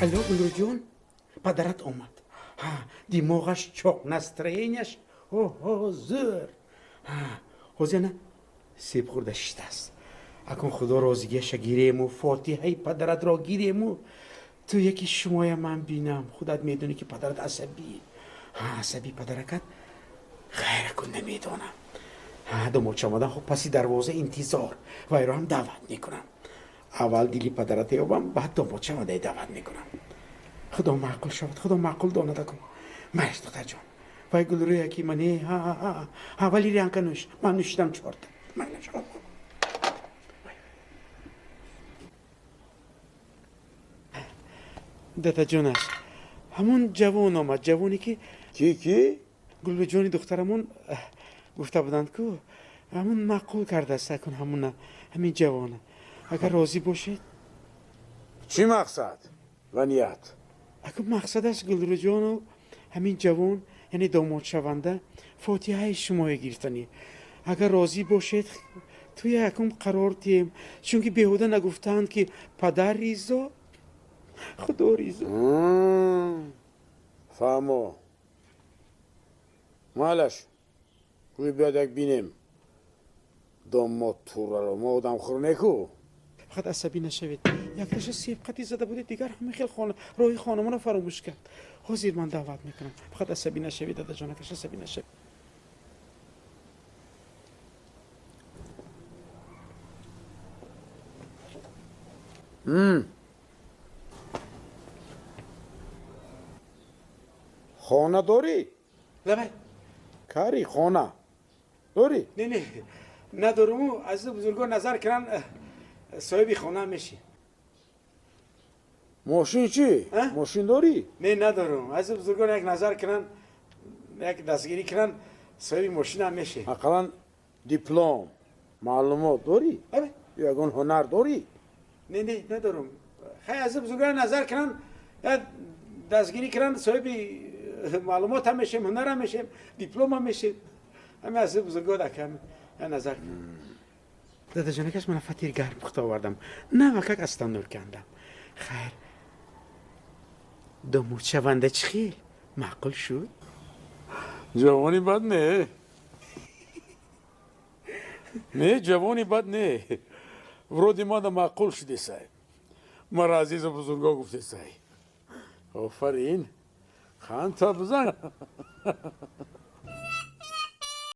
Алло, Гулрӯҷон, падарат омад. Ҳа, димоғаш чоқ, настроенияш ҳо зӯр. Ҳа, ҳозир ана себ хӯрда шиштааст. Акун худо розигиаша гирему, фотиҳаи падаратро гирему, ту яки шумоя ман бинам. Худат медонӣ, ки падарат асабӣ. Ҳа, асабӣ падаракат хайр акун намедонам. Ҳа, домодча омадан, хуб паси дарвоза интизор. Вайро ҳам даъват мекунам. Аввал дили падарат ёбам, баъд домодча омадаи даъват мекунам. Худо маъқул шавад, худо маъқул донад акун. Майш, духтарҷон. Вай гулрӯя ки мане, ҳа, ҳа, ҳа, валерьянка нӯш. Ман нӯшидам чорта. Майнаш. Дадаҷонаш, ҳамон ҷавон омад, ҷавоне ки Ки, ки? Гулрӯҷони духтарамон гуфта буданд ку, ҳамон маъқул кардааст акун ҳамуна, ҳамин ҷавона. Агар розӣ бошед. Чӣ мақсад ва ният? Акун мақсадаш Гулрӯҷону ҳамин ҷавон, яъне домодшаванда, фотиҳаи шумоя гирифтанӣ. Агар розӣ бошед, туя якум қарор диҳем, чунки беҳуда нагуфтаанд, ки падар ризо, худо ризо. Фаҳмо. Майлаш, гӯй биёд, як бинем домод тураро. Мо одамхӯр неку. Фақат асабӣ нашавед. Якташа себқатӣ зада будед, дигар ҳама хел хона роҳи хонамонро фаромӯш кард. Ҳозир ман даъват мекунам. Фақат асабӣ нашавед, дадаҷонакаш, асабӣ нашавед. Хона дорӣ? Лабай. Кари хона дорӣ? Не, не, надоруму, азизу бузургон назар кунанд, соҳиби хона мешӣ. Мошин чӣ? Мошин дорӣ? Не, надорум. Азизу бузургон як назар кунанд, як дастгирӣ кунанд, соҳиби мошинам мешӣ. Ақаллан диплом, маълумот дорӣ? Ягон ҳунар дорӣ? Не, не, надорум. Хай, азизу бузургон назар кунанд, як дастгирӣ кунанд, соҳиби маълумот ҳам мешем, ҳунар ҳам мешем, диплом ҳам мешем. Ҳами азизу бузургон акам як назар кунанд. Дадаҷонакаш, мана фатир гарм пухта овардам. Навакак аз таннур кандам. Хайр, домодшаванда чӣ хел? Маъқул шуд? Ҷавони бад не. Не, ҷавони бад не. Вроде мада маъқул шудесай. Мара азизу бузурго гуфтесай. Офарин. Ханта бизан.